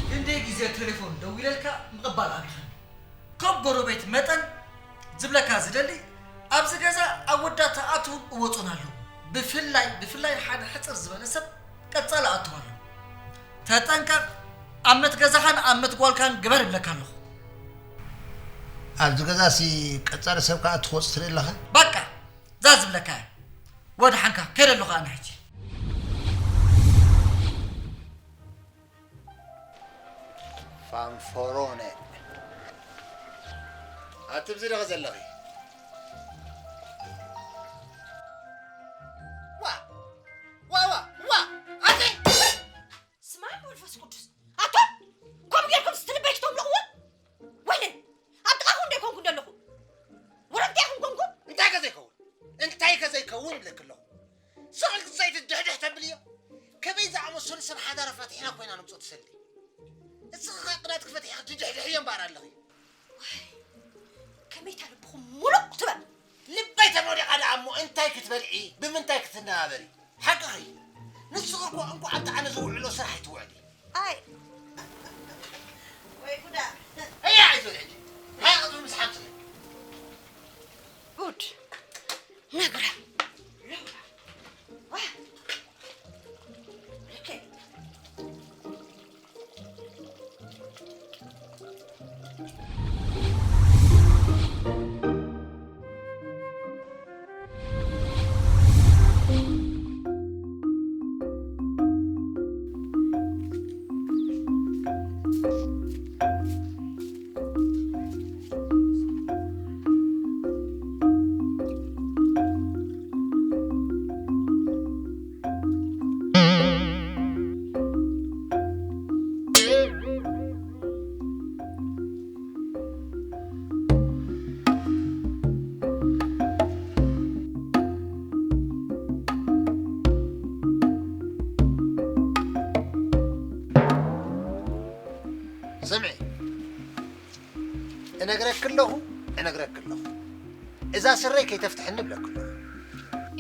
ክንደይ ግዜ ቴሌፎን ደዊለልካ ምቕባል ኣቢኻኒ። ከም ጎረቤት መጠን ዝብለካ ዝደሊ፣ ኣብዚ ገዛ ኣወዳት ኣትውን እወፁን ኣለዉ። ብፍላይ ብፍላይ ሓደ ሕፅር ዝበለ ሰብ ቀፃሊ ኣትው ኣሎ። ተጠንቀቕ፣ ኣብ መት ገዛኻን ኣብ መት ጓልካን ግበር እብለካ ኣለኹ። ኣብዚ ገዛሲ ቀፃሊ ሰብ ከኣ ትወፅ ትርኢ ኣለኻ? በቃ፣ እዛ ዝብለካ እያ። ወድሓንካ፣ ከይደ ኣለኹ ኣነ ሕጂ። ፋንፎሮነ። ኣቲ ኣብዚ ዲኺ ዘለኺ? ዋ! ዋ፣ ዋ፣ ዋ! ኣቲ! ስማዕ መንፈስ ቅዱስ። ኣቶ! ከምኡ ጌርኩም ስትልበይ ክተምልቕዎ? ወይለ! ኣብ ጥቓኹም ዶ ኣይኮንኩን ዘለኹ? ወረንቲ ኢኹም ኮንኩ? እንታይ ከ ዘይከውን? እንታይ ከ ዘይከውን እብለኪ ኣለኹ? ስቕ ኢልኪ እንታይ ትድሕድሕ ተብልዮ? ከመይ ዝኣመሰሉ ሰብ ሓዳር ኣፋቲሕና ኮይና ነምፅኦ ትሰሊ? እስኺ ኸኣ ቅዳትኪ ፈቲሕኪ ትድሕድሕዮ እምበኣር ኣለኺ። ዋይ፣ ከመይ እታ ልብኹም ሙሉቕ ትበል? ልበይ ተመሊቓ ደኣ እሞ እንታይ ክትበልዒ? ብምንታይ ክትነባበሪ? ሓቅኺ። ንስኺ እኮ እንኳዕ ኣብቲ ኣነ ዝውዕሎ ስራሕ ኣይትውዕሊ። ኣይ። ወይ ጉዳ። እያ ኣይትበልዒ። ሓቅኺ ምስ ሓቅኺ። ጉድ። ነግራ። ዋ። ልክዕ። ስምዒ፣ እነግረኪ ኣለኹ፣ እነግረኪ ኣለኹ። እዛ ስረይ ከይተፍትሕኒ እብለኪ ኣለኹ።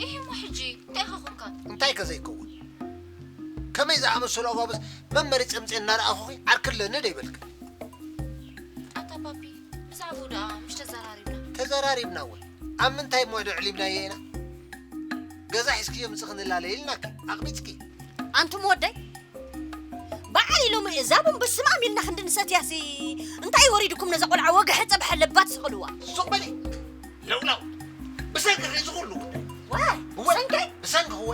ኢሂ፣ እሞ ሕጂ እንታይ ኢኻ ኮንካ? እንታይ ከ ዘይከውን? ከመይ ዝኣመሰሉ ኣጓብዝ መመሪጸ ምጽኤ እናረኣኹኺ ዓርኪ ኣለኒ ዶ ይበልኪ? ኣታ ፓፒ፣ ብዛዕባኡ ደኣ ምሽ ተዘራሪብና። ተዘራሪብና እውን ኣብ ምንታይ እሞ ዶ ዕሊብናዮ ኢና? ገዛ ሒዝክዮ ምጽእ ክንላለይ ኢልናኪ፣ ኣቕቢጽኪ። ኣንቱም ወደይ፣ በዓል ኢሎም እዛ ቡን በስመ ኣብ ኢልና ክንዲ ንሰትያሲ፣ እንታይ ወሪድኩም ነዛ ቆልዓ ወግሐ ጸብሐ ለባ ትስቕልዋ? ሱቕ በሊ፣ ለውላው። ብሰንክኺ እዚ ኩሉ ጉዳይ። ዋይ፣ እወ፣ ብሰንከይ? ብሰንክኺ እወ።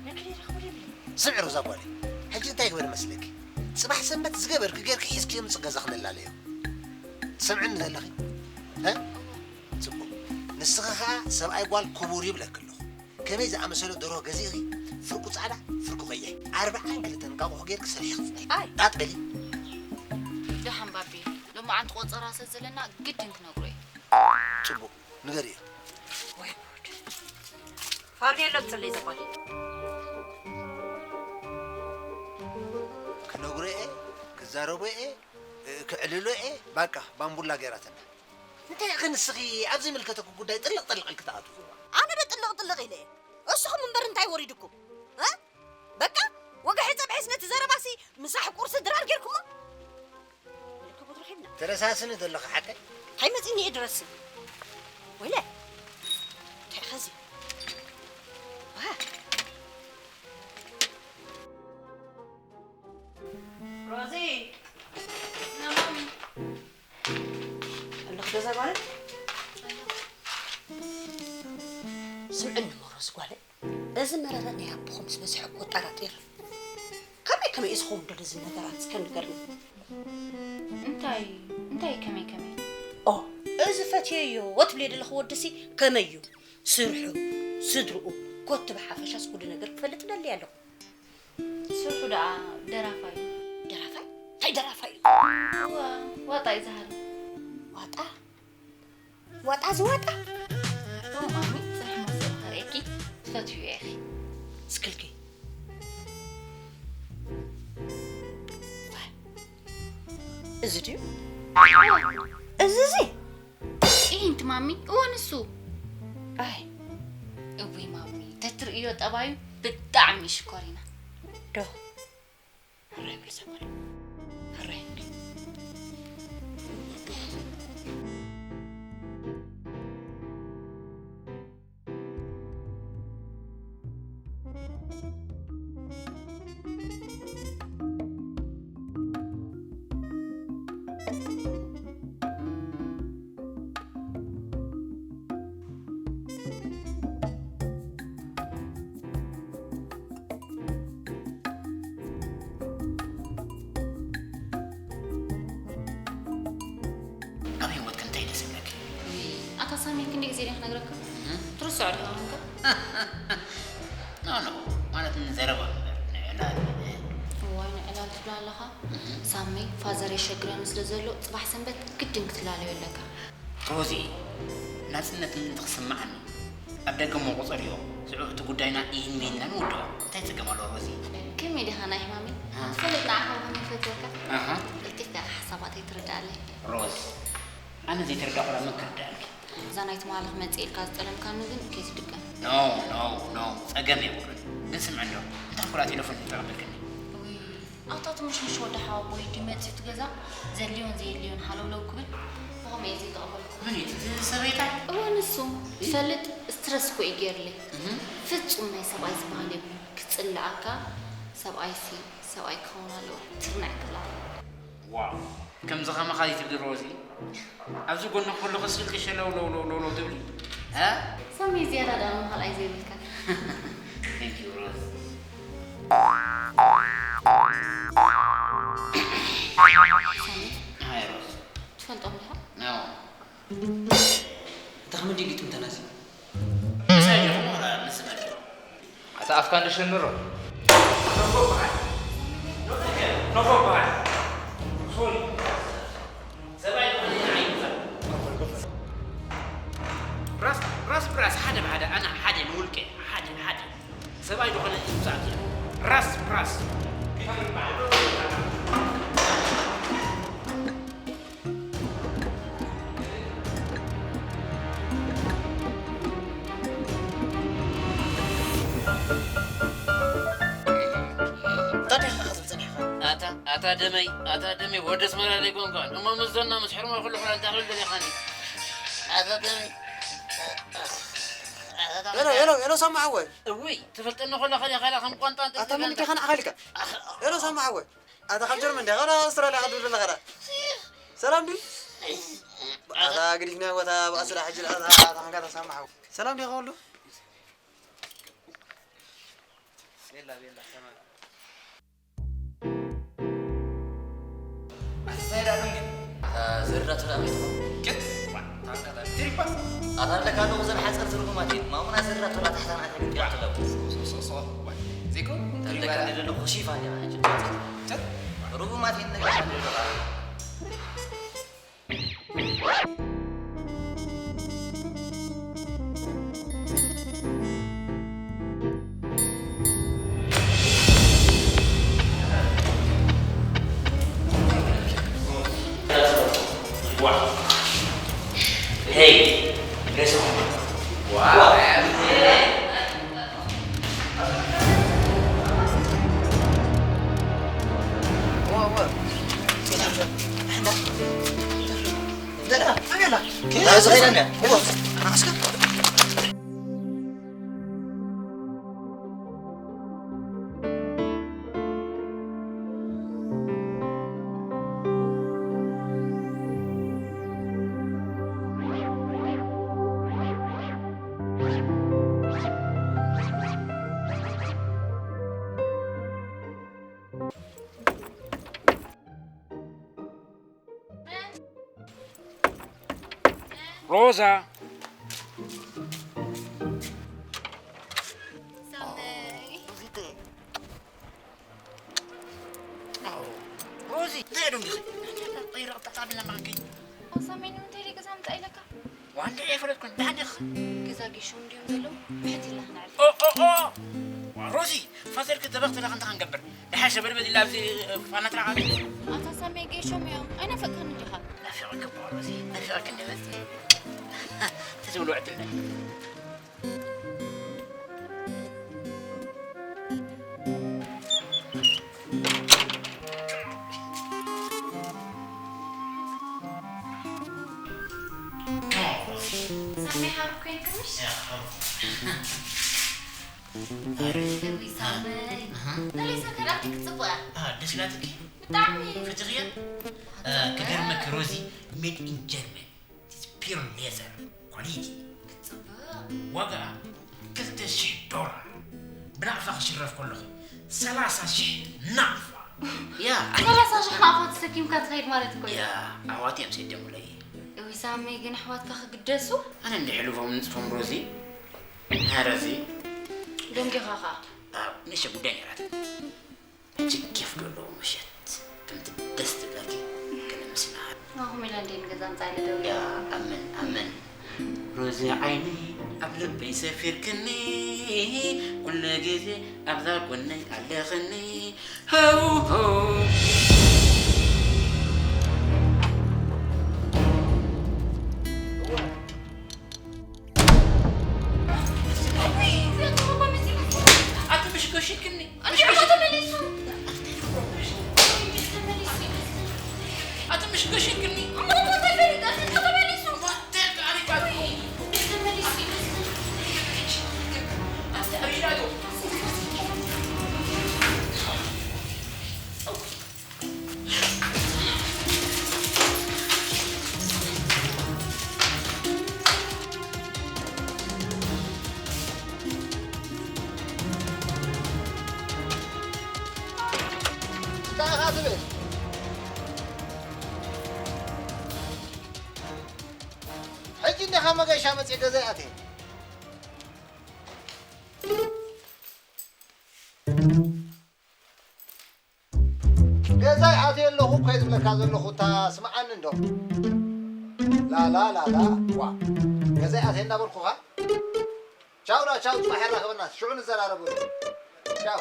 ነግሬ ረኽቡ ደብለ። ስምዒ ሮዛ ጓለይ፣ ሕጂ እንታይ ክብል መስለኪ? ጽባሕ ሰንበት ዝገበርኪ ጌርኪ ሒዝክዮ ምጽእ ገዛ ክንላለዮ። ትሰምዕኒ ዘለኺ? እ? ጽቡቕ። ንስኺ ኸኣ ሰብኣይ ጓል ክቡር እዩ ብለኪ ኣለኹ። ከመይ ዝኣመሰለ ደርሆ ገዚእኺ፣ ፍርቁ ጻዕዳ፣ ፍርቁ ቀይሕ፣ ኣርብዓን ክልተን እንቃቑሖ ጌርኪ ስርሒ ክጽንሒ። ኣይ። ጣጥ በሊ። ደሓን ባቢ፣ ሎማዓንቲ ቆጸራ ስለ ዘለና ግድን ክነግሮ እዩ። ጽቡቕ፣ ንገርዮ። ወይ ጉድ። ፋርኔሎ ኣምጽለይ ዘጓል። ክነግሮ እየ፣ ክዛረቦ እየ፣ ክዕልሎ እየ፣ ባቃ ባምቡላ ገይራትና። እንታይ ኢኺ ንስኺ ኣብ ዘይምልከተኪ ጉዳይ ጥልቕ ጥልቕ ኢልኪ ትኣትዊ? ኣነ ዶ ጥልቕ ጥልቕ ኢለ እየ? እስኹም እምበር እንታይ ወሪድኩም? እ? በቃ ወግሐ ጸብሐስ ነቲ ዘረባሲ ምሳሕ ቁርሲ ድራር ጌርኩሞ? ምልክቡት ረኺብና። ትረሳስኒ ዘለኺ ሓቀይ? እንታይ መጺኒ እየ ድረስን? ወይለ፣ እንታይ ኸዚ? ዋ። ሮዚ፣ ና ማሚ። ኣለኹ ገዛ ጓለይ? ስምዕኒ እሞ ሮዚ ጓለይ፣ እዚ መረረ ናይ ኣቦኹም ዝበዝሐ እኮ ጠራጢር። ከመይ ከመይ እዩ ዝኸውን ዶ እዚ ነገራት እስከ ንገርኒ? እንታይ፣ እንታይ ከመይ ከመይ? ኦ፣ እዚ ፈትየዮ ወትብልዮ ዘለኹ ወድሲ ከመይ እዩ? ስርሑ፣ ስድርኡ፣ ኮቲ ብሓፈሻስ ኩሉ ነገር ክፈልጥ ደልየ ኣለኹ። ስርሑ ደኣ ደራፋይ እዩ። ደራፋይ? እንታይ ደራፋይ እዩ? እዋ፣ ዋጣ እዩ ዝሃርም። ዋጣ? ዋጣ ዝዋጣ? እሞ ማሚ፣ ስራሕ መሰል ከርእየኪ ትፈትውዮ ኢኺ። እስክልኪ። እዚ ድዩ? እዚ፣ እዚ? ኢሂንቲ ማሚ፣ እወ ንሱ። ኣይ፣ እውይ ማሚ፣ ተትርእዮ ጠባዩ ብጣዕሚ ሽኮሪና። ዶ? ሕራይ በል ሰማሪ። ሕራይ። ኣብ ህይወትኪ እንታይ ደስ ይብለኪ? ኣታ ሳሚ፣ ክንደይ ግዜ ድየ ክነግረካ? እህ? ትርስዖ ዲኻ ኮንካ? ኖ፣ ኖ፣ ማለት ንዘረባ እምበር፣ ንዕላል። እዋይ፣ ንዕላል ትብላ ኣለኻ? እህ። ሳሚ፣ ፋዘር የሸግረኒ ስለ ዘሎ፣ ጽባሕ ሰንበት ግድን ክትላለዮ ኣለካ። ሮዚ፣ ናጽነት ምእንቲ ክስምዓኒ፣ ኣብ ደገ እሞ ቁጸርዮ፣ ሽዑ እቲ ጉዳይና ኢሂን ሚሂን ኢልና ንውድኦ። እንታይ ጸገም ኣለዎ ሮዚ? ከመይ ዲኻ ናይ ሕማመይ? እ? ትፈልጥ ንዓኻ ብኸመይ ይፈትወካ? ኣሃ። ቀልጢፍካ ኢኻ ሓሳባተይ ትርድኣለይ። ሮዝ፣ ኣነ ዘይተረዳእኩላ መን ክርድኣልኪ? እዛ ናይ ትማሊ ክመጽእ ኢልካ ዝጠለምካኒ ግን ከይትድገም። ኖ፣ ኖ፣ ኖ፣ ጸገም የብሉን። ግን ስምዒ እንዶ፣ እንታይ ኩላ ቴሌፎን ተቐበልክኒ? ውይ፣ ኣታ ትሙሽሙሽ ወዲ ሓወቦይ ድዩ መጺኡ እቲ ገዛ? ዘድልዮን ዘየድልዮን ሃለውለው ክብል፣ ብኸመይ እየ ዘይተቐበልኩ? መን እዩ እቲ ሰበይታ? እወ፣ ንሱ። እ? ትፈልጥ፣ ስትረስ እኮ እዩ ገይርለይ። እህ። ፍጹም ናይ ሰብኣይ ዝበሃል የብሉን። ክጽልኣካ፣ ሰብኣይሲ ሰብኣይ ክኸውን ኣለዎ። ትርናዕ ክብላ። ዋው፣ ከምዚ ከማኻ ዘይትብሊ ሮዚ። ኣብዚ ጎንኺ ከለኹ ስልኪ ሸለው ለው ለው ለው ለው ትብሊ። እ? ሳሚ፣ ዝያዳ ደኣ ካልኣይ ዘይብልካ። Thank you ሮዝ። ሳሚ፣ ሃይ ሮዝ። ትፈልጦም ዲኻ? ኖ። እንታይ ከመይ ድዩ ግጥምተና እዚ? ምሳይ ዲኹም ዋላ ምስ መን? ኣታ ኣፍካ እንዶ ሸንሮ። ራስ፣ ራስ ብራስ፣ ሓደ ብሓደ፣ ኣና ሓደ ንውልቀ፣ ሓደ፣ ሓደ። ሰብኣይ ዝኾነ ይምጻእ። ራስ ብራስ። እንታይ ዲኻ ክትብል ጸኒሕካ? ኣታ፣ ኣታ ደመይ፣ ኣታ ደመይ፣ ወዲ ኣስመራ ዘይኮንካን። እሞ ምስ ዞና ምስ ሕርሞ ኩሉ ኩላ እንታይ ክብል ደሊኻኒ? ኣታ ደመይ። ሄሎ፣ ሄሎ፣ ሄሎ፣ ሰማዕ ሓወይ። እውይ፣ ትፈልጠኒ ኮለኻ ዲኻ ኢላ ከም ቋንጣ ኣታ መን ዲኻ ንዓኻ ኢልካ? ሄሎ፣ ሰማዕ ሓወይ። ኣታ ካብ ጀርመን ዲኻ? ወላ ኣውስትራልያ ክትብል ዘለኻ ዳ? ሰላም ድዩ? ኣታ ግዲፍና ቦታ ብኣስራ ሕጂ ኣታ፣ ኣታ፣ ኣታ፣ ኣታ፣ ሰማዕ ሓወይ። ሰላም ዲኻ ወሉ? ቤላ፣ ቤላ፣ ሰማዕ። ኣቲ ሳይድ ኣሉን ግን? ኣታ ዘርዳቶ ደኣ ከይትኾን? ግን? ዋ፣ ታንካ ዳ ትሪባ? ኣታ ኣለካ ኣለኹ ዘን ሓጸር ትርጉማት እየን። ማሙና ዘርዳቶ ደኣ ታሕታ ንዓታ ግን ዋ። ትሪባ ኣለኹ። ሶ፣ ሶ፣ ሶ፣ ሶ፣ ዋ። ዘይኮ? ኣታ ትሪባ ኣለካ ዳ? እንደ ዘለኹ ሺፋን እያ ሕጂ። ቸት? ርጉማት እየን ነገር ኣለካ። Hey, listen. Wow. ሮዛ። ሳመይ። ሮዚ፣ እንታይ ዶ እንዲኺ? ጠይራ ጠጣ ብላ ማንኪ። ሳመይ፣ ንምንታይ ደይ ገዛ ምጻእ ኢለካ? ዋንደ እየ ፈለጥኩን፣ ዳንደኽ። ገዛ ጌሾም ድዮም ዘለዉ? ብሕቲ ኢልና ክንዕርፍ። ኦ፣ ኦ፣ ኦ! ዋ፣ ሮዚ፣ ፋዘር ክተበኽ ተለኻ እንታይ ክንገብር? ደሓር ሸበድበድ ኢላ ኣብዚ ፋና ትረኻ። ኣታ ሳሜ፣ ጌሾም እዮም። ኣይናፈቅካን እንዲኻ? ናፊቐኪ እኮ ሮዚ፣ ናፊቐኪ እንደ መጽእ። ተዝብሎ ዕድል ናይ። ሳሚ ሓብር ኮይንካ ምሽ? ያ፣ ሓብር። ኣረ። እዊ ሳመይ። ኣሃ። ተለይሳ ከዳቲ ክትጽብቕ እያ። ኣ፣ ደስ ኢላትኪ? ብጣዕሚ። ፈቲኽያ? ኣ፣ ክገርመኪ ሮዚ፣ ሜድ ኢን ጀርመን። It's pure leather quality። ክትጽብቕ። ዋጋ ክልተ ሽሕ ዶላር። ብናቕፋ ክሽረፍ ከለኹ፣ ሰላሳ ሽሕ ናቕፋ። ያ። ሰላሳ ሽሕ ናቕፋ ተሰኪምካ ትኸይድ ማለት እኮ እዩ። ያ፣ ኣሕዋት እዮም ሰዲሞምለይ። እዊ ሳሚ ግን ኣሕዋትካ ክግደሱ? ኣነ እንዲ ሕሉፎም ንጽፎም ሮዚ። ሃ፣ ሮዚ። ደንጊኻ ኸኣ? ኣብ ንእሽቶ ጉዳይ ነይራት። ሕጂ ኬፍ ዶ ኣለዎ ምሸት? ከምቲ ደስ ትብለኪ ክንምስና። ኣኹም ኢለ እንዴ ንገዛ ኣምጻእ ኢለ ደውለ። ያ፣ ኣመን፣ ኣመን። ሮዚ ዓይነይ ኣብ ልበይ ሰፊርክኒ፣ ኩሉ ግዜ ኣብዛ ጎነይ ኣለኽኒ። ሆው፣ ሆው። ኣቲ ምሽ ጎሽክኒ፣ ምሽ ጎሽክኒ። ኣቲ ምሽ ጎሽክኒ። እንታይ ኢኻ ትብል? ሕጂ እንዲኻ መገሻ መፅእ ገዛ ይኣትየ። ገዛይ ኣትየ ኣለኹ እኮ እየ ዝብለካ ዘለኹ፣ እታ ስምዓኒ እንዶ። ላላ ላላ፣ ዋ። ገዛይ ኣትየ እንዳበልኩኻ። ቻው ዳ ቻው፣ ጽባሕ የራኽበና፣ ሽዑ ንዘራረበሉ። ቻው።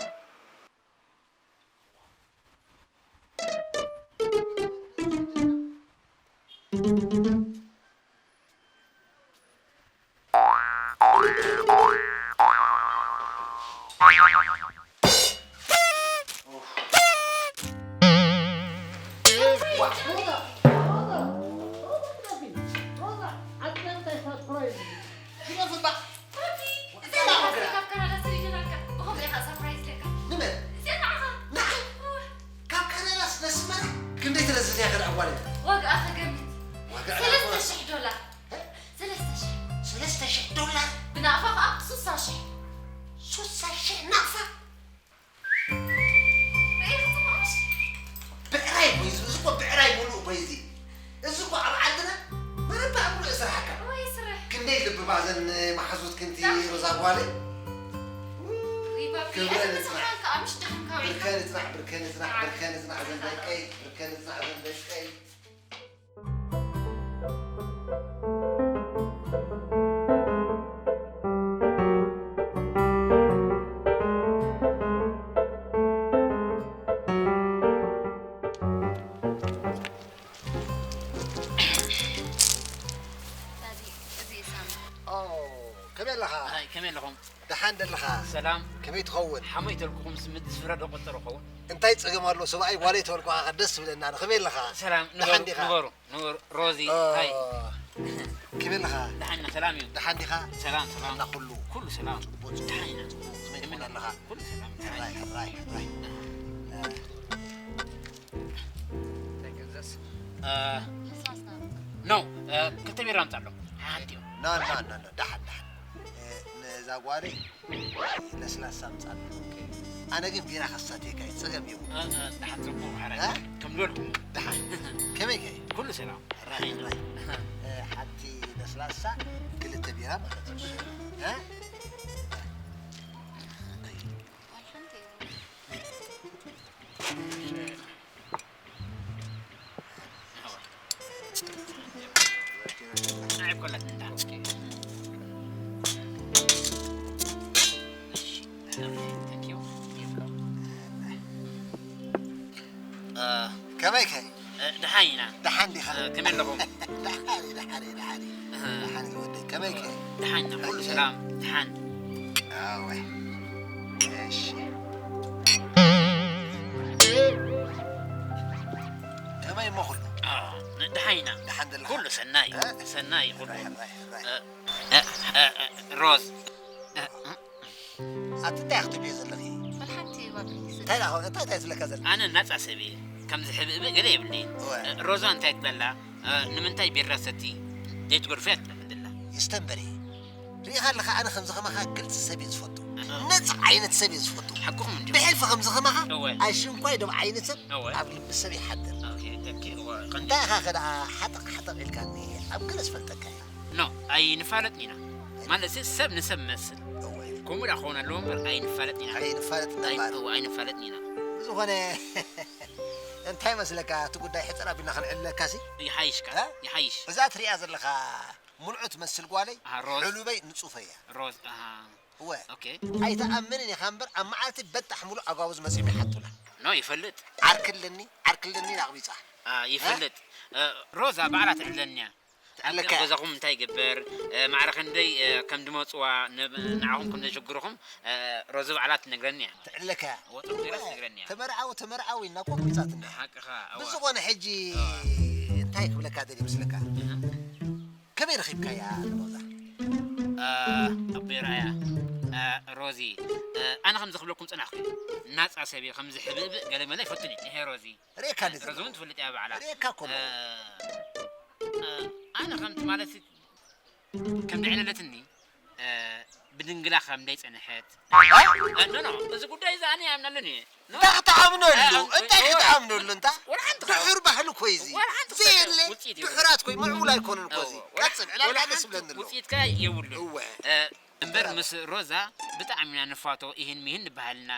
ካብ ካናዳ ስለ ኣስመራ ክንደይ ትረዝን እያ ከ ደኣ ጓለይ? ዋግኣ ከገምት። ዋግኣ ሰለስተ ሽሕ ዶላር። እ? ሰለስተ ሽሕ። ሰለስተ ሽሕ ዶላር? ብናቕፋ ኸኣ ሱሳ ሽሕ። ሱሳ ሽሕ ናቕፋ? ርእይኺ ጽቡቕ ምሽ? ብዕራይ እኮ እዩ፣ እዚ እኮ ብዕራይ ሙሉእ እኮ እዩ እዚ። እዚ እኮ ኣብ ዓድና መረባ ሙሉእ ስራሕካ። ወይ ስራሕ። ክንደይ ልቢ ባዘን መሓዙት ክንቲ ዛፍ። ሮዛ ጓለይ። ወይ ባቢ፣ ክብረ ኣቲ ንጽናሕ። ተጽሓን ከኣ ምሽ ደኺምካ ወይ? ብርከ ንጽናሕ፣ ብርከ ንጽናሕ፣ ብርከ ንጽናሕ ዘን ደቀይ፣ ብርከ ንጽናሕ ዘን ደቀይ። ዳዲ፣ እዚ እዩ ሳሚ። ኦ፣ ከመይ ኣለኻ? ኣይ፣ ከመይ ኣለኹም? ደሓን ደለኻ? ሰላም። ከመይ ትኸውን? ሓሞይ ተልኩኹም ስምዲ ስፍራ ዶ ቆጠሩ ኸውን? እንታይ ጸገም ኣሎ? ሰብኣይ ጓለይ ተበልኩኻ ደስ ትብለና። ከመይ ኣለኻ? ሰላም፣ ደሓን ንበሩ፣ ዲኻ? ንበሩ፣ ንበሩ። ሮዚ፣ ኦ፣ ሃይ። ከመይ ኣለኻ? ደሓን ኢና፣ ሰላም እዩ። ደሓን ዲኻ? ሰላም፣ ሰላም። እና ኩሉ? ኩሉ ሰላም። ጽቡቅ፣ ጽቡቅ፣ ደሓን ኢና። ጽቡቅ። ከመይ ትኸውን ኣለኻ? ኩሉ ሰላም፣ ደሓን ሕራይ፣ እዩ። ሕራይ፣ ሕራይ። እ። እንታይ ገዛስ? እ፣ ኖ፣ እ፣ ክልተ ቢራ ኣምጻሎም። ሓንቲ እዩ። ኖ፣ ኖ፣ ኖ፣ ኖ፣ ደሓን፣ ደሓን። እ፣ ነዛ ጓለይ ለስላሳ ኣምጻልና። ኣነ ግን ቢራ ከሳትየካ እየ፣ ጸገም የብሉን። እ፣ እ፣ ደሓን ጽቡቕ፣ ሓራይ። እ? ከም ዝበልኩም። ደሓን። ከመይ ከ? ኩሉ ሰላም። ራይ፣ ራይ። እ፣ ሓንቲ ለስላሳ፣ ክልተ ቢራ ማለት እዩ። እ? ኣልሓምዱሊላህ። ከመይ ከ? ደሓን ኢና። ደሓን ዲኻ? ከመይ ኣለኹም? ደሓን፣ ደሓን፣ ደሓን። ደሓን ወደይ፣ ከመይ ከ? ደሓን ኢና፣ ኩሉ ሰላም፣ ደሓን። ኣወ። እሺ። ከመይ እሞ ኩሉ? አ፣ ደሓን ኢና። ደሓን ደለ ኩሉ ሰናይ፣ እ? ሰናይ ኩሉ። ራይ፣ ራይ፣ ራይ። እ፣ እ፣ እ፣ እ፣ ሮዝ። እ፣ እ። ኣቲ እንታይ ክትብልዮ ዘለኺ? ወላ ሓንቲ ባቢ፣ ስለ እንታይ ደኣ፣ እንታይ፣ እንታይ ዝለካ ዘሎ? ኣነ ናጻ ሰብ እየ። ከምዚ ሕብእብእ ገለ የብለይን። እወ። እ፣ ሮዛ እንታይ ትብለላ? እ፣ ንምንታይ ቢራ ሰቲ ዘይትገድፎ እያ ትብለላ። ይስተንበሪ። ርኢኻ ኣለኻ፣ ኣነ ከምዚ ከማኻ ግልጺ ሰብ እየ ዝፈቱ። እ። ነጻ ዓይነት ሰብ እየ ዝፈቱ። ሓቅኹም እንድዩ። ብሕልፊ ከምዚ ከማኻ እወ። ኣሽንኳይ ደም ዓይነት ሰብ እወ። ኣብ ልቢ ሰብ ይሓድር። ኦኬ፣ ኦኬ፣ እወ፣ ቀንዲ እንታይ ኢኻ ከ ደኣ ሓጠቕ ሓጠቕ ኢልካኒ? ኣብ ገለ ዝፈልጠካ እየ። ኖ፣ ኣይንፋለጥን ኢና። ማለት ሰብ ንሰብ መስል። እወ። ከምኡ ደኣ ክኸውን ኣለዎ እምበር ኣይንፋለጥን ኢና። ኣይንፋለጥን ኣይ-፣ እምበር። እወ፣ ኣይንፋለጥን ኢና። ብዝኾነ፣ እንታይ መስለካ፣ እቲ ጉዳይ ሕጽር ኣቢልና ክንዕልለካሲ? ይሓይሽ ከኣ፣ እ? ይሓይሽ። እዛ ትሪኣ ዘለኻ ምልዑ ትመስል ጓለይ፣ ኣሃ፣ ሮዝ። ሕሉበይ ንጹፈይ እያ። ሮዝ፣ ኣሃ። እወ። ኦኬ። ኣይትኣምንን ኢኻ እምበር፣ ኣብ መዓልቲ በጣሕ ምሉእ ኣጓብዝ መጺኦም ይሓቱላ። ኖ፣ ይፈልጥ። ዓርኪ ኣለኒ፣ ዓርኪ ኣለኒ ኢላ ኣቕቢጻ። ኣ፣ ይፈልጥ። እ፣ ሮዛ ባዕላ ትዕለኒ እያ። ኣብ ትዕለካ እያ። ገዛኹም እንታይ ይግበር፣ እ፣ ማዕረ ክንደይ፣ እ፣ ከም ድመጽዋ፣ ን-፣ ንዓኹም ከም ዘሸግርኹም፣ እ፣ ሮዚ ባዕላ ትነግረኒ እያ። ትዕለካ እያ። ወጥሩ ገይራ እወ፣ ትነግረኒ እያ። ተመርዓዊ፣ ተመርዓዊ ኢልና እኮ ኣቕቢጻትና። ሓቅኻ፣ እወ። ብዝኾነ ሕጂ እወ። እንታይ ክብለካ ደልየ መስለካ? እህ። ከመይ ረኺብካያ ንሮዛ? እ፣ ኣቦይ ረኣያ፣ እ፣ ሮዚ፣ እ፣ ኣነ ከምዚ ክብለኩም ጸናሕኩ እየ። ናጻ ሰብ እየ፣ ከምዚ ሕብእብእ ገለመለ ኣይፈቱን እየ። እሄ ሮዚ። ርእየካ እ፣ ነዚ ሮዚ እውን ትፈልጥ እያ ባዕላ። ርእየካ እኮ እ፣ እ፣ ኣነ ከምቲ ማለት ከምዚ ዕለለትኒ፣ እ፣ ብድንግላ ከም ደይጸንሐት። እ? እ፣ ኖ፣ ኖ፣ እዚ ጉዳይ እዚ ኣነ ይኣምነሉን እየ። ኖ። እንታይ ክትኣምነሉ? እ፣ እንታይ እወ። ክትኣምነሉ እንታ? ወላ ሓንቲ ድሑር ባህሊ እኮ እዩ እዚ። ወላ ሓንቲ ዘየለ ውፅኢት የብሉን። ድሑራት እኮ እዩ፣ ምዕቡል ኣይኮነን እኮ እዚ። እወ፣ ወላ፣ ቀጽል፣ ዕላልካ ወላ ደስ ሓንቲ ይብለኒ ኣሎ። ውፅኢት ከ የብሉን። እወ። እ፣ እምበር ምስ ሮዛ ብጣዕሚ ኢና ንፋቶ፣ ኢህን ሚህን ንበሃልና፣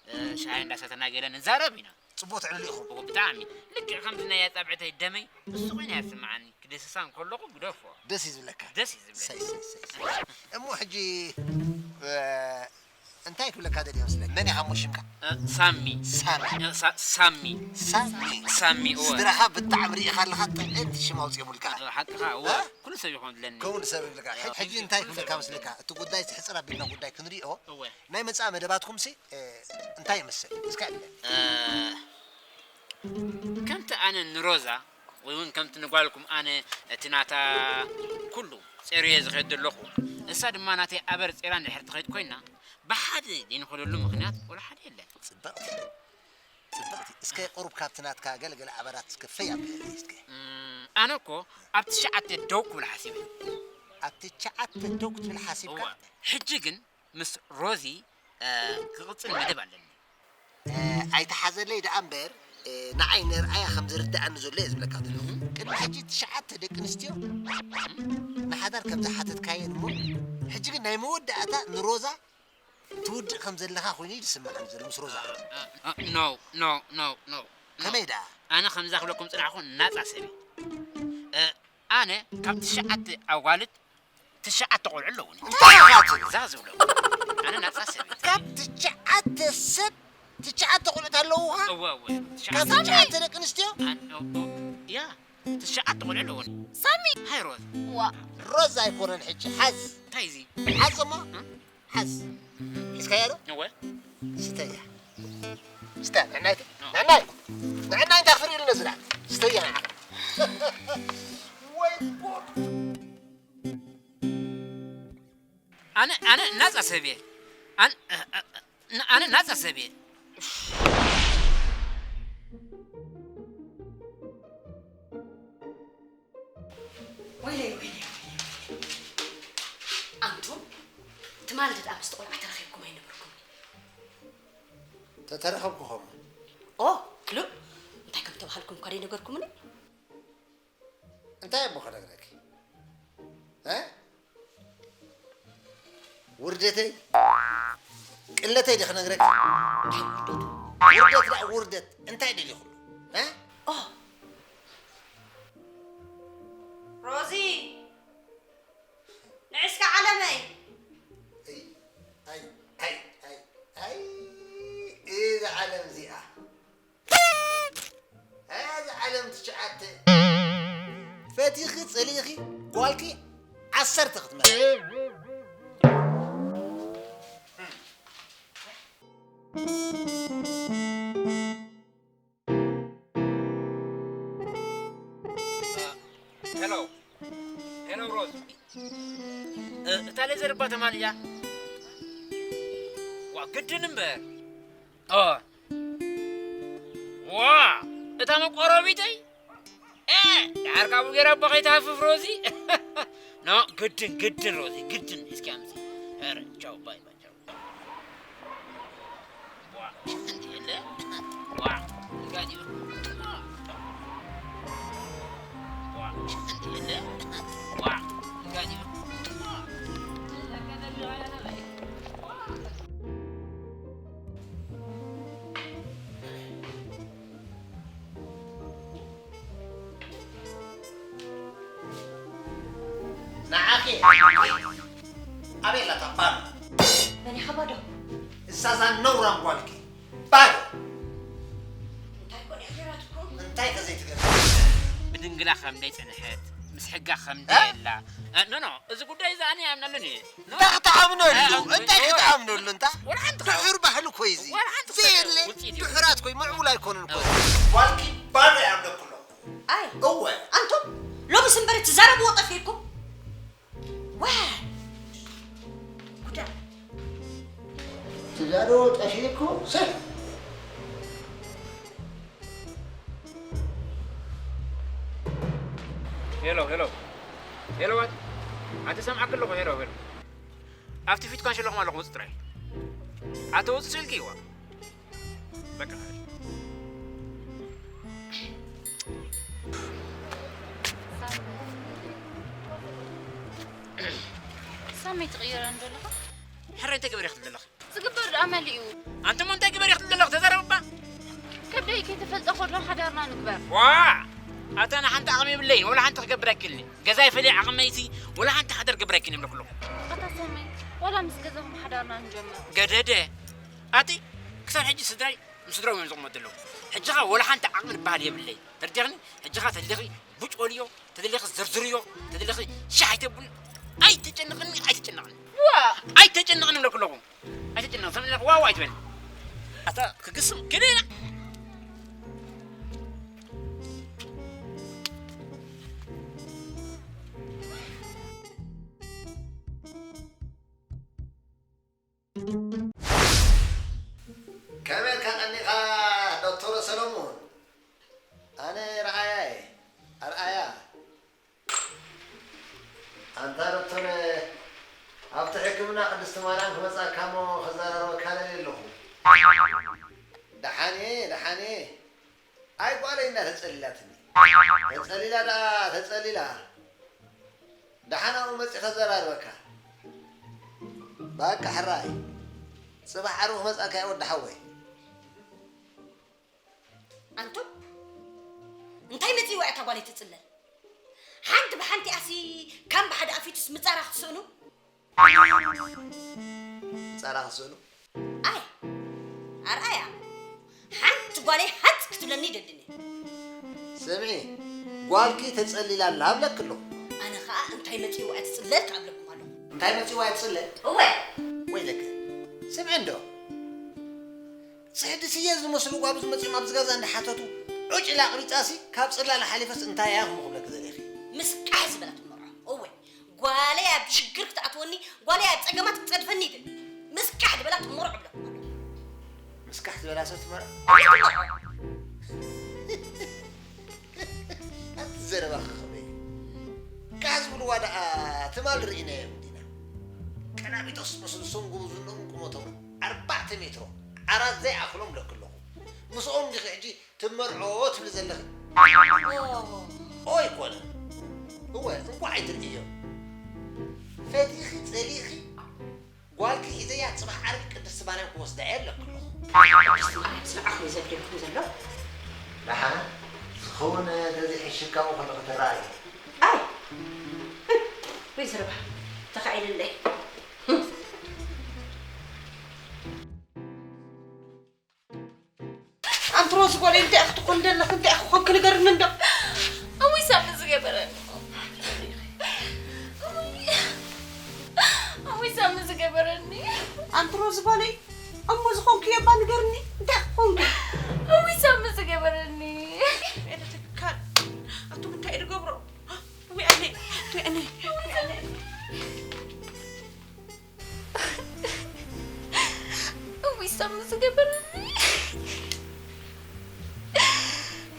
እ፣ ሻሂ እንዳሰተና ገለ ንዛረብ ኢና። ጽቡቕ ትዕልሉ ኢኹም። እወ፣ ብጣዕሚ። ልክዕ ከምቲ ናይ ኣጻብዕተይ ደመይ ንሱ ኮይኑ እያ ዝስምዓኒ። ክድህስሳ እንከለኹ ግደፎ። ደስ እዩ ዝብለካ። ደስ እዩ ዝብለኒ። ሰይ፣ ሰይ፣ ሰይ፣ ሰይ። እሞ ሕጂ፣ እ፣ እንታይ ክብለካ ደልየ መስለካ? መን ኢኻ እሞ ሽምካ? እ፣ ሳሚ። ሳሚ። እ፣ ሳ-፣ ሳሚ። ሳሚ። ሳሚ፣ እወ። ስድራኻ ብጣዕሚ ርኢኻ ኣለኻ፣ ጥዕምቲ ሽም ኣውጺኦምልካ። እ፣ ሓቅኻ፣ እወ። እ? ኩሉ ሰብ ይኾን ድለኒ። ከምኡ ሰብ ይብልካ። እ፣ ሕጂ ቴንክ ዩ፣ እንታይ ኩሉ ክብለካ ሰብ መስለካ? እቲ ጉዳይ ሕጽር ኣቢልና ጉዳይ ክንሪኦ። እወ። ናይ መጻኢ መደባትኩምሲ፣ እ፣ እንታይ ይመስል? እስከ ዕለ። እ፣ ከምቲ ኣነ ንሮዛ ወይ እውን ከምቲ ንጓልኩም ኣነ እቲ ናታ ኩሉ ጼሩየ ዝኸይድ ዘለኹ፣ እሳ ድማ ናተይ ኣበር ጼራ እንድሕር ትኸይድ ኮይና፣ ብሓደ ዘይንኸደሉ ምኽንያት ወላ ሓደ የለን። ጽብቕቲ፣ ጽብቕቲ። እስከ ቁሩብ ካብቲ ናትካ ገለገለ ኣበራት እስከ ፈይ ኣቢለለይ እስከ። እም፣ ኣነ እኮ ኣብ ትሽዓተ ደው ክብል ሓሲበ። ኣብ ትሽዓተ ደው ክትብል ሓሲብካ? እወ። ሕጂ ግን ምስ ሮዚ፣ እ፣ ክቕጽል መደብ ኣለኒ። እ፣ ኣይትሓዘለይ ደኣ እምበር፣ እ፣ ንዓይ ነርኣያ ከም ዝርድኣኒ ዘሎ እየ ዝብለካ ዘለኹ። ቅድሚ ሕጂ ትሽዓተ ደቂ ኣንስትዮ ንሓዳር ከም ዝሓተትካየን እሞ፣ ሕጂ ግን ናይ መወዳእታ ንሮዛ ትውድእ ከም ዘለኻ ኮይኑ እዩ ዝስምዓኒ ዘሎ ምስ ሮዛ። እ፣ እ፣ ኖ፣ ኖ፣ ኖ፣ ኖ፣ ኖ። ከመይ ደኣ? ኣነ ከምዛ ክብለኩም ጽናሕኩ ናጻ ሰብ እየ። እ፣ ኣነ ካብ ትሽዓተ ኣዋልድ ትሽዓተ ቆልዑ ኣለዉኒ። እንታይ ኢኻ ትብል? እዛ ዝብሎ። ኣነ ናጻ ሰብ እየ። ካብ ትሽዓተ ሰብ ትሽዓተ ቆልዑት ኣለዉኻ? እወ፣ እወ። ካብ ትሽዓተ። ትሽዓተ ደቂ ኣንስትዮ? ኣን-፣ ኦ፣ ኦ፣ ያ፣ ትሽዓተ ቆልዑ ኣለዉኒ። ሳሚ! ሃይ ሮዝ። ዋ። ሮዝ ኣይኮነን ሕጂ፣ ሓዝ። እንታይ እዚ? ሓዝ እሞ? እ? ሓዝ። ሒዝካያ ዶ? እወ። ስተያ። ስተ፣ ንዕናይ፣ ንዕናይ። ንዕናይ እንታይ ክትርኢ ኢሉ ነዚ ደኣ? ስተያ ንዓ። ወይ ጉድ። ኣነ፣ ኣነ ናጻ ሰብ እየ። ኣን-፣ እ፣ እ፣ እ፣ ኣነ ናጻ ሰብ እየ። ወይለይ፣ ወይለይ፣ ወይለይ፣ ወይለይ። ኣንቱም ትማሊ ደኣ ምስቲ ቆልዓ ተራኺብኩም ኣይነበርኩምን? ተተረኸብኩ ኸሞ። ኦ፣ ክሉእ እንታይ ከም ተባሃልኩም እኳ ደይነገርኩምኒ? እንታይ እሞ ክነግረኪ? እ? ውርደተይ? ቅለተይ ዲኺ ነግረኪ? እንታይ ውርደቱ? ውርደት ደኣ ውርደት። እንታይ ደሊኹሉ? እ? ኦ! ሮዚ! ንዒ እስከ ዓለመይ! ኣይ፣ ኣይ፣ ኣይ፣ ኣይ፣ ኣይ፣ እዛ ዓለም እዚኣ። እዛ ዓለም ትሽዓተ ፈቲኺ ጸሊእኺ ጓልኪ ዓሰርተ ክትመርሒ። ሄሎ፣ ሄሎ ሮዝ፣ እ፣ እታ ሌዘር እባ ተማልያ። ዋ፣ ግድን እምበር። ኦ። ዋ፣ እታ መቆረቢተይ? እ፣ ድሓር ካብኡ ገይራ እባ ከይትሃፍፍ ሮዚ። ኖ፣ ግድን፣ ግድን ሮዚ፣ ግድን። እስኪ ኣምሲ። ኧረ፣ ቻው፣ ባይ ባይ፣ ቻው። ንዓኺ ኣበይ ኣላ እታ ባዶ? መን ኢኻ ባዶ? እሳ እዛ ነውራም ጓልኪ ባዶ። እንታይ ኮን ይሕራትኩም? እንታይ ከ ዘይትገብር? ብድንግላ ከም ደይ ጽንሐት፣ ምስ ሕጋ ከም እ? ደየላ። እ፣ ኖ፣ ኖ፣ እዚ ጉዳይ እዚ ኣነ ይኣምነሉን እየ። ኖ። እንታይ ክትኣምነሉ? እ፣ እንታይ እ፣ ክትኣምነሉ እንታ? ወላ ሓንቲ ድሑር ባህሊ እኮ እዩ እዚ። ወላ ሓንቲ ዘይየለ ውፅኢት እዩ። ድሑራት እኮ እዩ፣ ምዕቡል ኣይኮነን እኮ። ጓልኪ ባዶ ይኣምነኩ ኣለኹ። ኣይ፣ እወ። ኣንቱም ሎምስ እምበር እትዛረብዎ ጠፊእኩም። ዋ! ጉዳ! ትዛረቦ ጠፊእኩ፣ ሰፍ! ሄሎ፣ ሄሎ። ሄሎ፣ ዋት? ኣንተ ሰምዓክ ኣለኹ፣ ሄሎ፣ ሄሎ። ኣብቲ ፊት ኳንሽ ኣለኹም ኣለኹ፣ ውጽእ ጥራይ። ኣተ ውጽእ ስልኪ፣ ዋ። በቃ። ሳሚ ትቕይሮ እንዶ ኣለኻ? ሕራይ እንታይ ገበረ ክትብል ዘለኺ? ዝግበር ደኣ መሊኡ። ኣንተ እሞ እንታይ ገበረ ክትብል ዘለኺ? ተዛረብ እባ። ከብደይ ከይተፈልጠ ከሎ ሓዳርና ንግበር። ዋ! ኣታ ኣነ ሓንቲ ዓቕሚ የብለይን፣ ወላ ሓንቲ ክገብር ኣይክእልን። ገዛይ ፈለይ ዓቕመይሲ፣ ወላ ሓንቲ ሓዳር ክገብር ኣይክእልን እብለኪ ኣለኹ። ኣታ ሳሚ፣ ወላ ምስ ገዛኹም ሓዳርና ንጀምር። ገደደ። ኣቲ ክሳብ ሕጂ ስድራይ ምስ ስድራኦም እዮም ዝቕመጡ ዘለዉ። ሕጂ ኸኣ ወላ ሓንቲ ዓቕሚ ዝበሃል የብለይ። ተረዲእኽኒ? ሕጂ ኸኣ ተደሊኺ ቡጭ በልዮ፣ ተደሊኺ ዘርዝርዮ፣ ተደሊኺ ሻሕ ኣይተብሉ። ኣይተጨንቕኒ፣ ኣይተጨንቕኒ። ዋ! ኣይተጨንቕኒ እብለኩ ኣለኹ። ኣይተጨንቕ፣ ሰምዕለኹ ዋው ኣይትበል። ኣታ ክግስም ክልኢና። ከመይ ኢልካ ቀኒኻ ዶክተር ሰሎሞን? ኣነ ረኣያ እየ። ኣርኣያ። ኣንታ ዶክተር፣ ኣብቲ ሕክምና ቅድስቲ ማርያም ክመጻካ እሞ ክዘራረበካ ደልየ ኣለኹ። ደሓን እየ፣ ደሓን እየ። ኣይ ጓለይ እንዳ ተጸሊላትኒ። ተጸሊላ ደኣ ተጸሊላ። ደሓን ኣብኡ መጺእ ከዘራርበካ። በቃ ሕራይ። ጽባሕ ዓርቢ ክመጻካ እየ ወዲ ሓወይ። ኣንቱም፣ እንታይ መጺእዋ እያ እታ ጓለይ ትጽለል? ሓንቲ ብሓንቲኣሲ ከም ብሓደ ኣፊቱስ ምጻራ ክትስእኑ? ምጻራ ክትስእኑ? ኣይ፣ ኣርኣያ፣ ሓንቲ ጓለይ ሃጽ ክትብለኒ ይደልን እየ። ስምዒ፣ ጓልኪ ተጸሊላ ኣላ እብለኪ ኣለኹ። ኣነ ኸኣ እንታይ መጺእዋ እያ ትጽለል ክኣብለኩም ኣለኹ። እንታይ መጺእዋ እያ ትጽለል? እወ። ወይለከ፣ ስምዒ እንዶ። ጽሕዲ ስየ ዝመስሉ ጓብዝ መጺኦም ኣብዚ ገዛ እንዳሓተቱ፣ ዑጭ ኢላ ኣቕሪጻሲ፣ ካብ ጽላለ ሓሊፈስ እንታይ እያ ክብለኪ ደሊኺ? ምስ ቃሕ ዝበላ ትመርዖ። እወ፣ ጓለይ ኣብ ሽግር ክትኣትወኒ፣ ጓለይ ኣብ ጸገማት ክትጸድፈኒ ይደሊ። ምስ ቃሕ ዝበላ ትመርዖ እብለኩም ኣለኹ። ምስ ቃሕ ዝበላ ሰብ ትመርዖ? እወ፣ ትመርዖ። ኣቲ ዘረባ ክኸበይ። ቃሕ ዝብልዋ ደኣ ትማል ርኢናዮም ዲና? ቀላሚጦስ መስሉ ሰንጉቡ ዝንኦም ቁመቶም ኣርባዕተ ሜትሮ ዓራት ዘይኣኽሎም እብለኪ ኣለኹ። ምስኦም ዲኺ ሕጂ ትመርዖ ትብሊ ዘለኺ? ኦ። ኦ ኣይኮነን። እወ፣ እንቋዕ ኣይትርእዮ። ፈቲኺ ጸሊእኺ ጓልኪ ሒዘያ ጽባሕ ዓርቢ ቅድስቲ ማርያም ክወስዳ እየ እብለኪ ኣለኹ። ቅድስቲ ማርያም ስርዓት እዩ ዘድልየኩም ዘሎ። ደሓን ዝኸውን ተዘይሕሽካ ኣብኡ ከለኺ ትረኣይ። ኣይ! ወይ ዘረባ ተኻኢልለይ። ኣንቲ ሮዚ ጓለይ፣ እንታይ ኢኺ ትኾኒ ዘለኺ? እንታይ ኢኺ ኮንኪ ንገርኒ እንዶ? እውይ ሳሚ ዝገበረኒ። እውይ ሳሚ ዝገበረኒ። ኣንቲ ሮዚ ጓለይ፣ እሞ ዝኾንክዮ እባ ንገርኒ። እንታይ ኢኺ ኮንኪ? እውይ ሳሚ ዝገበረኒ። ኤደ ትካል። ኣቱም እንታይ እዩ ዝገብሮ? እውይ ኣነ። እውይ ሳሚ ዝገበረኒ፣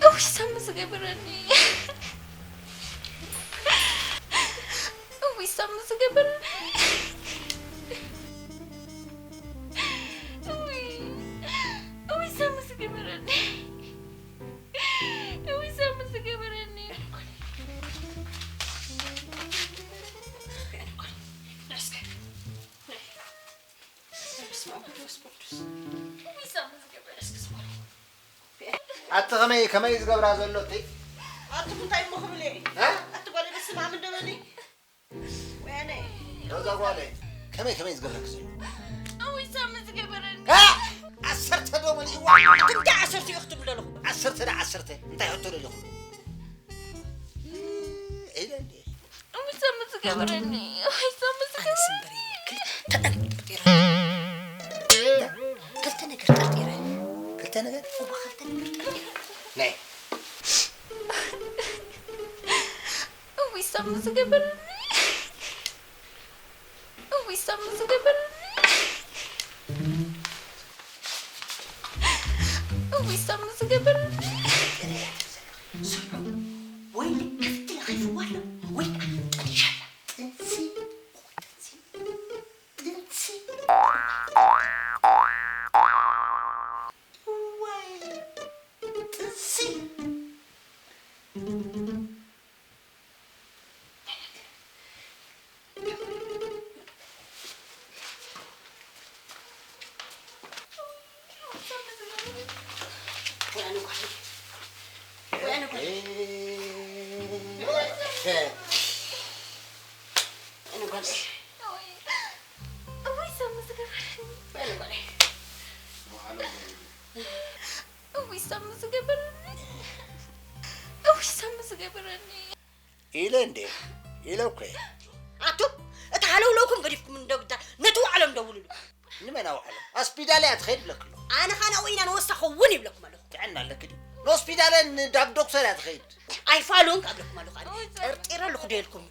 እውይ ሳሚ ዝገበረኒ፣ እውይ ሳሚ ዝገበረኒ፣ እውይ፣ እውይ ሳሚ ዝገበረኒ፣ እውይ ሳሚ ዝገበረኒ። ኣቲ ከመይ ከመይ ዝገብራ ዘሎ እቲ ኣቱም እንታይ እሞ ክብል እየ እ? ኣቲ ጓለ በስመ ኣብ እንደ በሊ ወያነ ሮዛ ጓለ ከመይ ከመይ ዝገብረክ ዘሎ እውይ ሳሚ ዝገበረኒ። እ? ዓሰርተ ዶ መሊእዋ ኣቱም እንታይ ዓሰርተ እዩ ክትብል ዘለኹ ዓሰርተ ዳ ዓሰርተ እንታይ ሕቶ ደለኹ ኢለ እንዴ እውይ ሳሚ ዝገበረኒ። እውይ ሳሚ ኣነስ ዝገበረኒ። እምበሪ ክልተ ጠርጢረ ክልተ ነገር ጠርጢረ ክልተ ነገር እዋ ክልተ ነገር ጠርጢረ ናይ እውይ ሳሚ ዝገበረኒ። እውይ ሳሚ ዝገበረኒ። እውይ ሳሚ ዝገበረኒ። ስምዑ ወይ ክፍቲ ለኺፍዋ ኣሎ ወይ ከዓ ጠኒሻ ኣላ ጥንሲ ጥንሲ ጥንሲ ወይ ጥንሲ እውይ ሳሚ ዝገበረኒ። እውይ ሳሚ ዝገበረኒ። እውይ ሳሚ ዝገበረኒ። ኢለ እንዴ ኢለ እኮ ኣቱም እቲ ሃለውለውኩም ገዲፍኩም እንደብዳ ነቲ ዋዕሎም ደውልሉ ንመን ኣውዓሎም ኣስፒዳል እያ ትኸይድ ብለክሎ ኣነ ኻና ወይና ንወሳ ኸውን ይብለኩም ኣለኹ ጥዕና ኣለክ ድዩ ንሆስፒታል ንዳብ ዶክተር እያ ትኸይድ ኣይፋሉን ካብለኩም ኣለኹ ኣነ ጠርጢረ ኣለኹ ደልኩም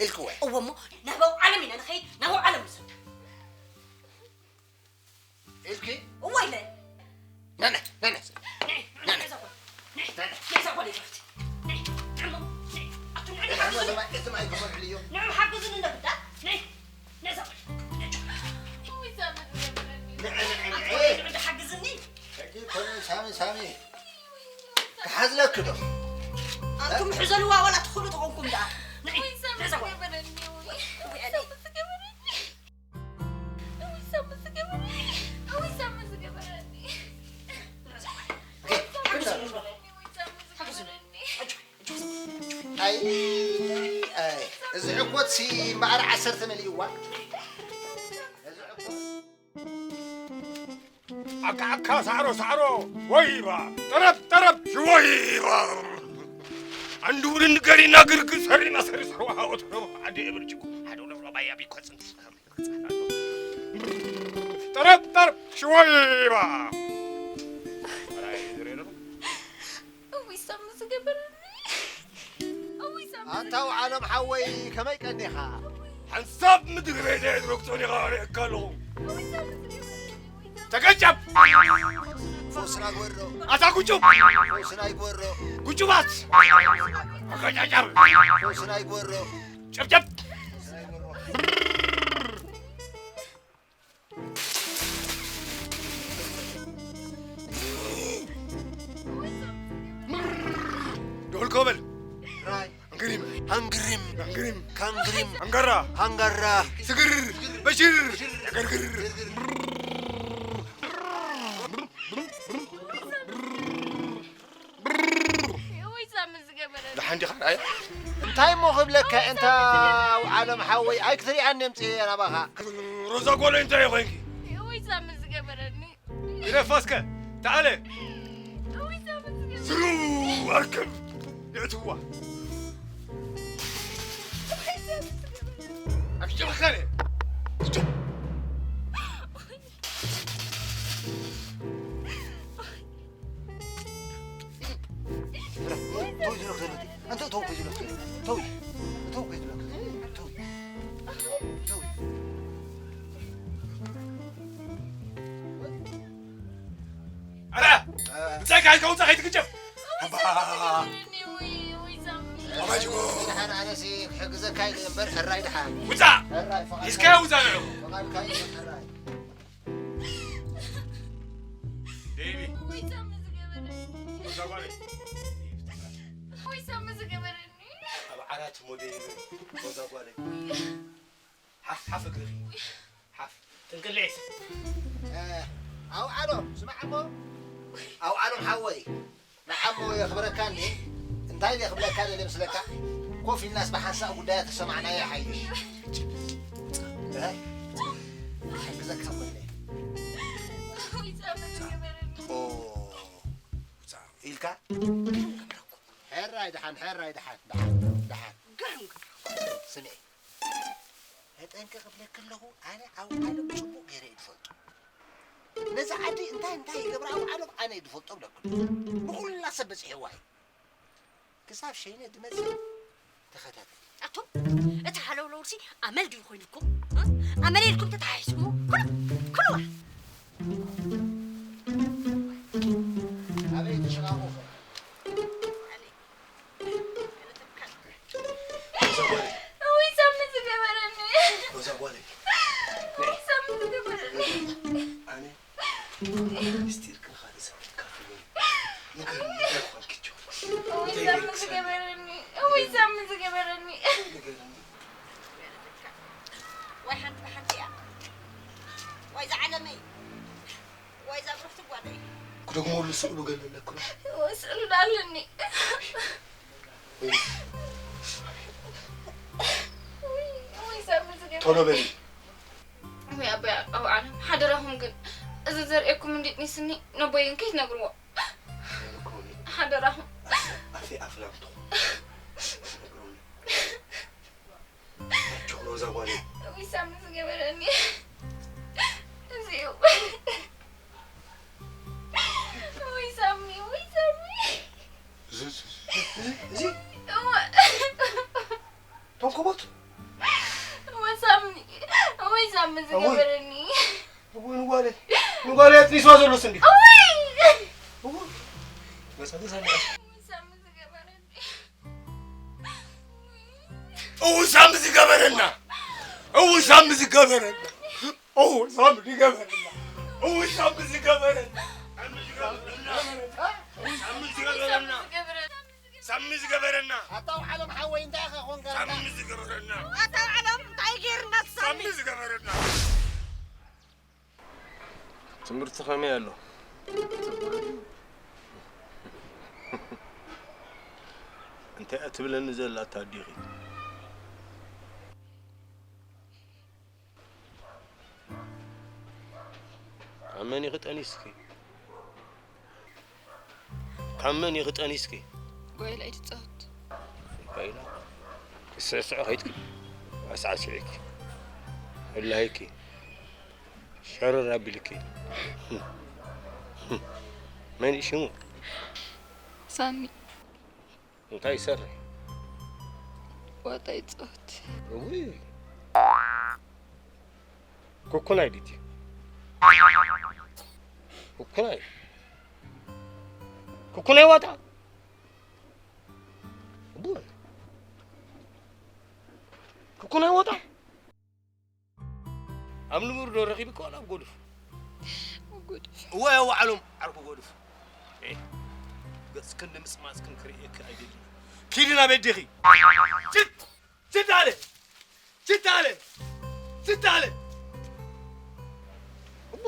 ኢልክወ እዎ እሞ ናብ ኣውዓሎም ኢና ንኸይድ ናብ ኣውዓሎም ንሰብ ኢልኪ እዎ ኢለ ነነ ነነ ነዛ ጓል ይዛፍቲ ነይ ነሞ ነይ ኣቱም ንዕዲ ሓግዙኒ እቲ ማይ ክመልዕልዮ ንዕዲ ሓግዙኒ እንደብዳ ነይ ነዛ ጓል ንዕዲ ሓግዝኒ ሕጂ ኮነ ሳሚ ሳሚ ክሓዝለክ ዶ ኣንቱም ሕዘልዋ ዋላ ትኽእሉ ተኾንኩም ደኣ ንዒ ነዛ ጓል ኣይ ኣይ እዚ ዕኮት ሲ እምበኣር ዓሰርተ መሊእዋ እዚ ዕኮት ኣካ ኣካ ሳዕሮ ሳዕሮ ወይባ ጠረብ ጠረብ ሽወይባ ኣንድውርን ገሪና ግርግር ሰሪና ሰሪ ሰሮ ሃወት ረባ ዓዲ ብርጭቆ ሓደ ረባ ባያ ቢኮጽን ጠረብ ጠረብ ሽወይባ እውይ ሳሚ ዝገበረኒ። እውይ ሳሚ ኣንታ ውዓሎም ሓወይ ከመይ ቀኒኻ ሓንሳብ ምድሪ ቤተ ረግጾን ኢኻ ርእየካ ኣለኹ ተቀጨብ ፈውስና ግበሮ ኣታ ጉጩብ ፈውስና ይግበሮ ጉጩባት ተቀጫጫብ ፈውስና ይግበሮ ጨብጨብ ዶልኮ በል ራይ ኣንግሪም ሃንግሪም ኣንግሪም ካንግሪም ኣንጋራ ሃንጋራ ስግር በሽር ገርግር እውይ ሳሚ ዝገበረ ደሓን ዲኻ ራእያ እንታይ እሞ ክብለካ እንታ ዓለም ሓወይ ኣይክትሪኣኒ የምፅእ ናባኻ ሮዛ ጓለይ እንታይ ኮይንኪ እውይ ሳሚ ዝገበረኒ ይረፋስከ ተኣለ እውይ ሳሚ ዝገበረ ዝሩ ኣርክብ የእትዋ ኣክጀብኸነ ተው ዝለክ ዘሎ ኣንተ ተው ከይ ዝለክ ተው ተው ከይ ዝለክ ኣይካ ውፃእ ከይትግጨፍ። ኣባ። ኣባ ጅጎ። ደሓን ኣነሲ ክሕግዘካ ኢለ እምበር ሕራይ ደሓን። ውፃእ። ሕራይ ፍቓድካ ሒዝካዮ ውፃእ ንዑ። ፍቓድካ እዩ ሕራይ። ደይቢ። ወይ ሳሚ ዝገበረ። እዛ ጓለይ። ወይ ሳሚ ዝገበረኒ። ኣብ ዓራት እሞ ደይቢ። እዛ ጓለይ። ሓፍ፣ ሓፍ እግርኺ። ሓፍ። ጥንቅልዒት። እ፣ ኣውዓሎም፣ ስማዕ እሞ። ኣውዓሎም ሓወይ። ንዓሞ የኽብረካ እንዴ? እንታይ ኢለ ክብለካ ደልየ ምስለካ? ኮፍ ኢልናስ ብሓንሳእ ጉዳያ ተሰማዕናዮ ይሓይሽ። እ? ክሕግዘካ እኮ እለ። ኦ፣ ኢልካ? ሕራይ ደሓን፣ ሕራይ ደሓን፣ ደሓን፣ ደሓን። ስምዒ፣ ተጠንቀቕ እብለኪ ኣለኹ። ኣነ ኣብ ዓለም ጽቡቕ ገይረ እየ ዝፈልጦ። ነዚ ዓዲ እንታይ እንታይ ይገብራ ኣብ ዓለም ኣነ እየ ዝፈልጦ እብለኪ። ንኹላ ሰብ በጺሕዋ እዩ። ክሳብ ሸይነ ዝመጽእ ተኸታተል። ኣቱም፣ እቲ ሃለውለውሲ ኣመል ድዩ ኮይኑኩም? እ? ኣመል ኢልኩም ተተሓሒዝኩሞ? ኩሉ፣ ኩሉዋ። ኣበይ ተሸቓቑ? እዛ ጓለይ። እውይ፣ ሳሚ ዝገበረኒ። እዛ ጓለይ። እውይ፣ ሳሚ ዝገበረኒ። ኣነ ምስጢር ክንኻል ሰብ ካፍሉ። ንገርኒ፣ እንታይ ኳልኪ ጆ? እውይ፣ እንታይ ሳሚ ገይርክ ሳሚ? ዝገበረኒ። እውይ፣ ሳሚ ዝገበረኒ። ንገርኒ። ወይ ሓንቲ ብሓንቲ እያ። ወይ ዝዓለመይ። ወይ እዛ ብሩኽቲ ጓለይ። ክደግመሉ ስእሉ ገለ ኣለክሎ? እወ፣ ስእሉ ዶ ኣለኒ? ወይ፣ ወይ፣ ሰብ ዝገርም። ቶሎ በሊ። ወይ ኣቦይ ኣውዓሎም፣ ሓደራኹም ግን፣ እዚ ዘርእየኩም እንዲጥኒስኒ ነቦይን ከይትነግርዎ። ሓደራኹም። ኣፌ ኣፍላም ትኹን። ነግሮም። ኣጆኹ ሮዛ ጓለይ። እውይ ሳሚ ዝገበረኒ። እዚ እዩ። እውይ ሳሚ፣ እውይ ሳሚ። እዚ፣ እዚ፣ እዚ፣ እዚ? እወ። ቶም ከቦት? እወ ሳሚ፣ እውይ ሳሚ እውይ። ዝገበረኒ። እውይ ንጓለይ፣ ንጓለይ ኣጥኒስዋ ዘሎስ እንዲ። እውይ። እውይ። መጻ ተሳለ። እውይ ሳሚ ዝገበረኒ። እውይ ሳሚ ዝገበረና፣ እውይ ሳሚ ዝገበረና፣ እውይ ሳሚ ዝገበረና፣ እውይ ሳሚ ዝገበረና፣ ሳሚ ዝገበረና፣ ሳሚ ዝገበረና። ኣታ ኣውዓሎም ሓወይ፣ እንታይ ኢኻ ኮንካ? ሳሚ ዝገበረና። ኣታ ኣውዓሎም፣ እንታይ ገይርና ሳሚ? ሳሚ ዝገበረና። ትምህርቲ ከመይ ኣሎ? እንታይ እያ ትብለኒ ዘላ እታ ኣዴኺ? ካብ መን ኢኺ ጠኒስኪ? ካብ መን ኢኺ ጠኒስኪ? ጓይላ እየ ትጻወት። ጓይላ? ክትስዕስዒ ከይድኪ ኣሳዕስዒኪ። ወላሂኪ። ሸረር ኣቢልኪ። መን እዩ ሽሙ? ሳሚ። እንታይ ይሰርሕ? ዋጣ ይጻወት። እውይ። ኩኩናይ ድዩ? ኩኩናይ። ኩኩናይ ዋጣ። እቡ። ኩኩናይ ዋጣ። ኣብ ንቡር ዶ ረኺብካ ዋላ ኣብ ጎድፍ? ኣብ ጎድፍ። እወ፣ ኣብ ባዕሎም ዓርኩ ጎድፍ። ኤ፣ ገጽክን ንምጽማጽክን ክርእየኪ ኣይደልን። ኪዲ ናብ ኣዴኺ። ችት! ችት ኣለ! ችት ኣለ! ችት ኣለ! እቡ፣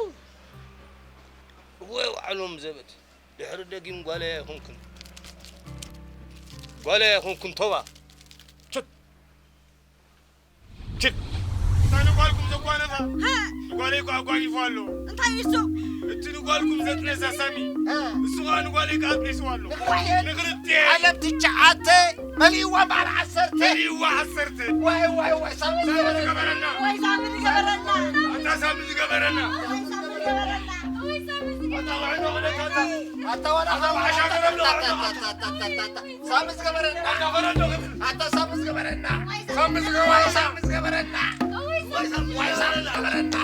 እወ፣ ኣብ ባዕሎም ዘበት። ድሕሪ ደጊም ጓለይ ኣይኮንክን። ጓለይ ኣይኮንክን፣ ቶባ። ችት! ችት! እታ ንጓልኩም ዘጓነፋ፣ ሃ! ንጓለይ እኮ ኣጓኒፉ ኣሎ። እንታይ እዩ እሱ? እቲ ንጓልኩም ዘጥነሳ ሳሚ፣ ሃ! እሱ ኸኣ ንጓለይ ከኣ ኣጥኒስዋ ኣሎ። ንኽልቲኤን። ንኽልቲኤን። ዓለም ትሽዓተ፣ መሊእዋ በዓል ዓሰርተ። መሊእዋ ዓሰርተ። ዋይ፣ ዋይ፣ ዋይ፣ ሳሚ ሳሚ ዝገበረና። ዝገበረና። ወይ ሳሚ ዝገበረና። ኣታ ሳሚ ዝገበረና። ወይ ሳሚ ዝገበረና። ወይ ሳሚ ኣታ ዝገበረና። ዋዕዶ ኸለካ ኣታ። ኣታ ዋላ ኣታ ዋላ ኸለካ ሸገረ ኣሎ፣ ዋዕዶ ኸለካ። ኣታ፣ ኣታ፣ ኣታ፣ ኣታ፣ ኣታ። ሳሚ ዝገበረና። ኣታ ሳሚ ዝገበረና። ሳሚ ዝገበረና። ሳሚ ዝገበረና። ሳሚ ዝገበረና።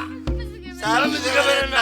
ሳሚ ዝገበረና።